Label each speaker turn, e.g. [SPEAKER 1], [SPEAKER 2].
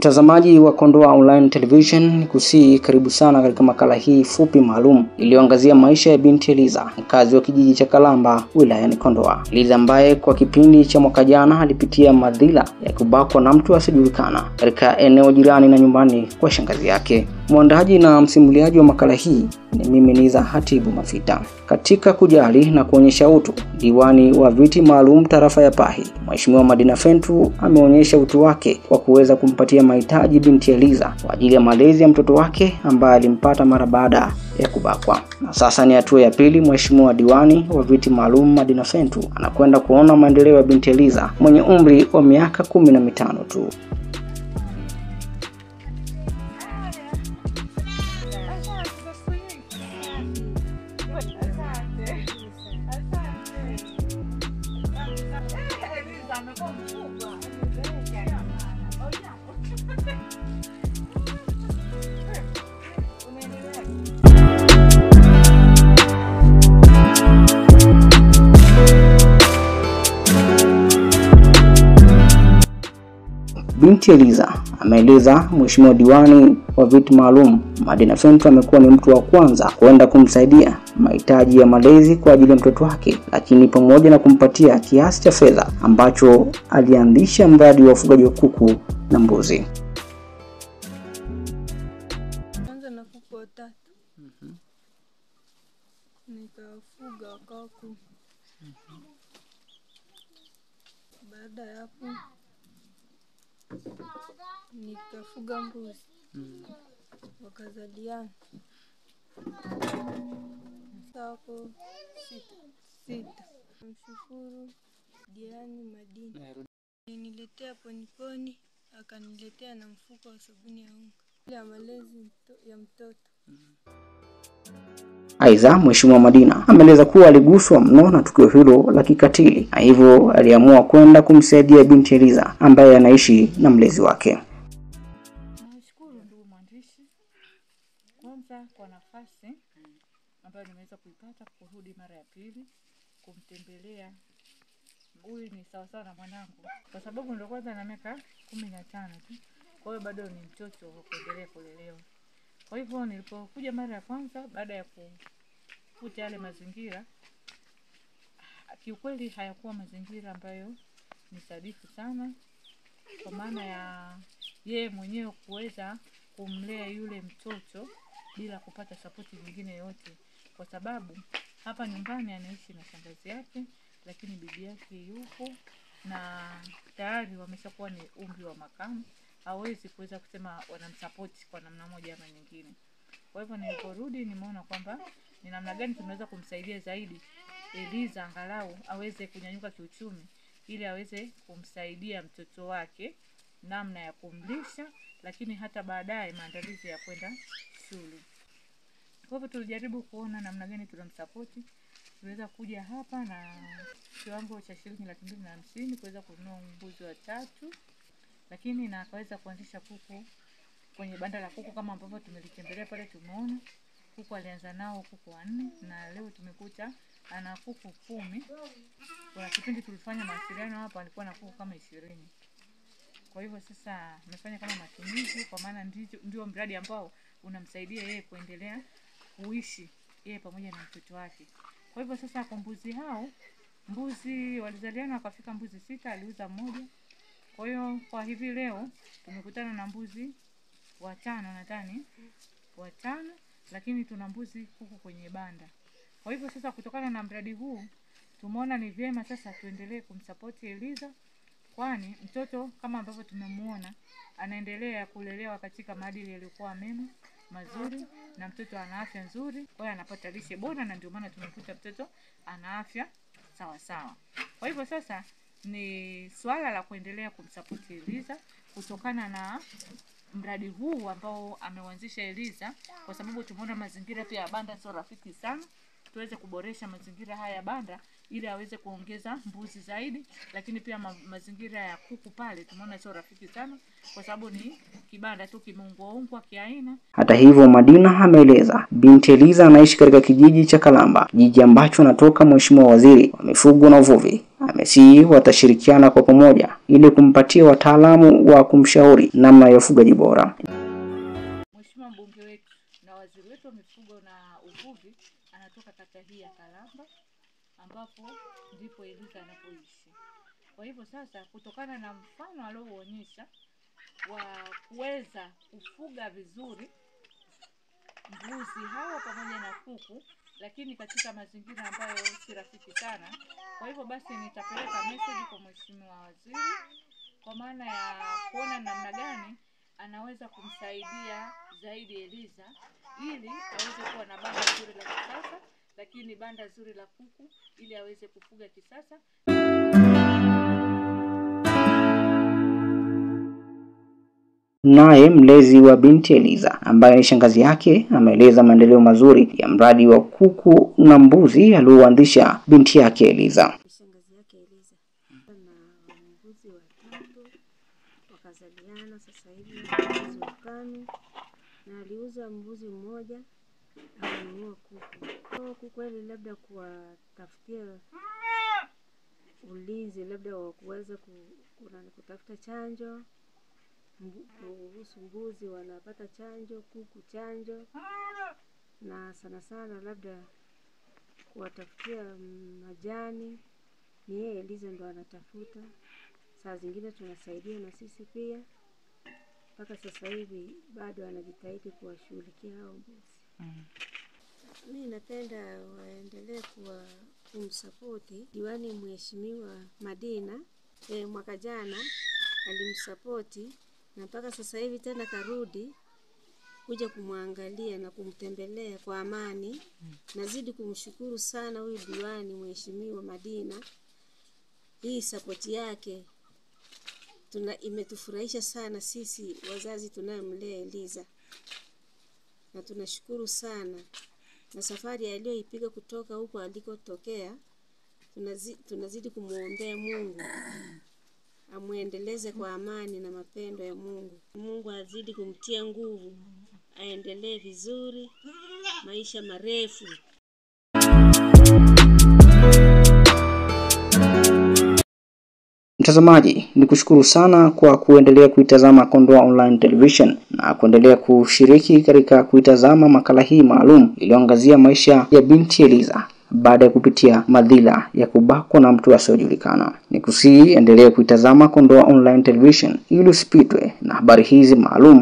[SPEAKER 1] Mtazamaji wa Kondoa Online Television, kusii karibu sana katika makala hii fupi maalum iliyoangazia maisha ya binti Eliza, mkazi wa kijiji cha Kalamba wilayani Kondoa. Eliza ambaye kwa kipindi cha mwaka jana alipitia madhila ya kubakwa na mtu asiyejulikana katika eneo jirani na nyumbani kwa shangazi yake. Mwandaji na msimuliaji wa makala hii ni mimi Niza Hatibu Mafita. Katika kujali na kuonyesha utu, diwani wa viti maalum tarafa ya Pahi, Mheshimiwa Madina Fentu ameonyesha utu wake kwa kuweza kumpatia mahitaji binti Eliza kwa ajili ya malezi ya mtoto wake ambaye alimpata mara baada ya kubakwa. Na sasa ni hatua ya pili, Mheshimiwa diwani wa viti maalum Madina Fentu anakwenda kuona maendeleo ya binti Eliza mwenye umri wa miaka 15 tu. Binti Eliza ameeleza Mheshimiwa diwani wa viti maalum Madina Fentu amekuwa ni mtu wa kwanza kwenda kumsaidia mahitaji ya malezi kwa ajili ya mtoto wake, lakini pamoja na kumpatia kiasi cha fedha ambacho alianzisha mradi wa ufugaji wa kuku na mbuzi.
[SPEAKER 2] Kwanza na kuku watatu. Nikafuga wakawa 10. Baada ya hapo nikafuga mbuzi. Wakazaliana. Sako sita. Mshukuru Diani Madina. Aliniletea poniponi, akaniletea na mfuko wa sabuni ya unga ya malezi ya mtoto.
[SPEAKER 1] Aidha, Mheshimiwa Madina ameeleza kuwa aliguswa mno na tukio hilo la kikatili na hivyo aliamua kwenda kumsaidia binti Eliza ambaye anaishi na mlezi wake.
[SPEAKER 3] Nashukuru ndugu mwandishi kwanza kwa nafasi ambayo nimeweza kuipata kurudi mara ya pili kumtembelea. Huyu ni sawa sawa na mwanangu kwa sababu ndio kwanza na miaka 15 tu. Kwa hiyo bado ni mtoto wa kuendelea kulelewa. Kwa hivyo nilipokuja mara ya kwanza baada ya kukuta yale mazingira, kiukweli hayakuwa mazingira ambayo ni sadifu sana, kwa maana ya yeye mwenyewe kuweza kumlea yule mtoto bila kupata sapoti nyingine yote, kwa sababu hapa nyumbani anaishi na shangazi yake, lakini bibi yake yupo na tayari wameshakuwa ni umri wa makamu, hawezi kuweza kusema wanamsupport kwa namna moja ama nyingine. Kwa hivyo niliporudi nimeona kwamba ni namna gani tunaweza kumsaidia zaidi Eliza angalau aweze kunyanyuka kiuchumi ili aweze kumsaidia mtoto wake namna ya kumlisha, lakini hata baadaye maandalizi ya kwenda shule. Kwa hivyo tulijaribu kuona namna gani tunamsupport. Tuliweza kuja hapa na kiwango cha shilingi 250,000 kuweza kununua mbuzi watatu, lakini na akaweza kuanzisha kuku kwenye banda la kuku kama ambavyo tumelitembelea pale, tumeona kuku alianza nao kuku 4 na leo tumekuta ana kuku 10. Kuna kipindi tulifanya mawasiliano hapa alikuwa na kuku kama 20. Kwa hivyo sasa amefanya kama matumizi, kwa maana ndio mradi ambao unamsaidia yeye kuendelea kuishi yeye pamoja na mtoto wake. Kwa hivyo sasa kwa mbuzi hao, mbuzi walizaliana wakafika mbuzi 6, aliuza mmoja. Kwa hiyo kwa hivi leo tumekutana na mbuzi 5 nadhani, 5, lakini tuna mbuzi kuku kwenye banda. Kwa hivyo sasa kutokana na mradi huu tumeona ni vyema sasa tuendelee kumsupport Eliza, kwani mtoto kama ambavyo tumemuona anaendelea kulelewa katika maadili yaliyokuwa mema mazuri, na mtoto ana afya nzuri, kwa hiyo anapata lishe bora, na ndio maana tumekuta mtoto ana afya sawa sawa. Kwa hivyo sasa ni swala la kuendelea kumsupport Eliza kutokana na mradi huu ambao ameuanzisha Eliza, kwa sababu tumeona mazingira pia ya banda sio rafiki sana. Tuweze kuboresha mazingira haya ya banda ili aweze kuongeza mbuzi zaidi, lakini pia mazingira ya kuku pale tumeona sio rafiki sana kwa sababu ni kibanda tu kimeungwa kiaina.
[SPEAKER 1] Hata hivyo, Madina ameeleza binti Eliza anaishi katika kijiji cha Kalamba, kijiji ambacho anatoka Mheshimiwa Waziri wa Mifugo na Uvuvi. Amesihi watashirikiana kwa pamoja ili kumpatia wataalamu wa kumshauri namna ya ufugaji bora.
[SPEAKER 3] Mheshimiwa mbunge wetu na waziri wetu wa mifugo na uvuvi anatoka kata hii ya Kalamba, ambapo ndipo Eliza anapoishi. Kwa hivyo sasa, kutokana na mfano aliouonyesha wa kuweza kufuga vizuri mbuzi hawa pamoja na kuku, lakini katika mazingira ambayo si rafiki sana. Kwa hivyo basi nitapeleka message kwa Mheshimiwa Waziri kwa maana ya kuona namna gani anaweza kumsaidia zaidi Eliza ili aweze kuwa na banda zuri la kisasa, lakini banda zuri la kuku ili aweze kufuga kisasa.
[SPEAKER 1] Naye mlezi wa binti Eliza ambaye ni shangazi yake ameeleza maendeleo mazuri ya mradi wa kuku na mbuzi alioanzisha binti yake Eliza.
[SPEAKER 4] Shangazi yake Eliza na mbuzi watatu wakazaliana, sasa hivi mbuzi watano, na aliuza mbuzi mmoja akanunua kuku. Kwa kweli labda kuwatafutia ulinzi, labda wa kuweza kutafuta chanjo kuhusu mbuzi wanapata chanjo, kuku chanjo, na sana sana labda kuwatafutia majani. Ni yeye Eliza ndo anatafuta, saa zingine tunasaidia na sisi pia. Mpaka sasa hivi bado anajitahidi kuwashughulikia hao mbuzi. Mimi napenda waendelee kumsapoti diwani Mheshimiwa Madina. Mwaka jana alimsapoti na mpaka sasa hivi tena karudi kuja kumwangalia na kumtembelea kwa amani. Nazidi kumshukuru sana huyu diwani Mheshimiwa Madina. Hii support yake imetufurahisha sana sisi wazazi tunayemlea Eliza, na tunashukuru sana. Na safari aliyoipiga kutoka huko alikotokea, tunazidi kumuombea Mungu amuendeleze kwa amani na mapendo ya Mungu. Mungu azidi kumtia nguvu, aendelee vizuri, maisha marefu.
[SPEAKER 1] Mtazamaji, nikushukuru sana kwa kuendelea kuitazama Kondoa Online Television na kuendelea kushiriki katika kuitazama makala hii maalum iliyoangazia maisha ya binti Eliza baada ya kupitia madhila ya kubakwa na mtu asiyojulikana. Nikusihi endelea kuitazama Kondoa Online Television ili usipitwe na habari hizi maalum.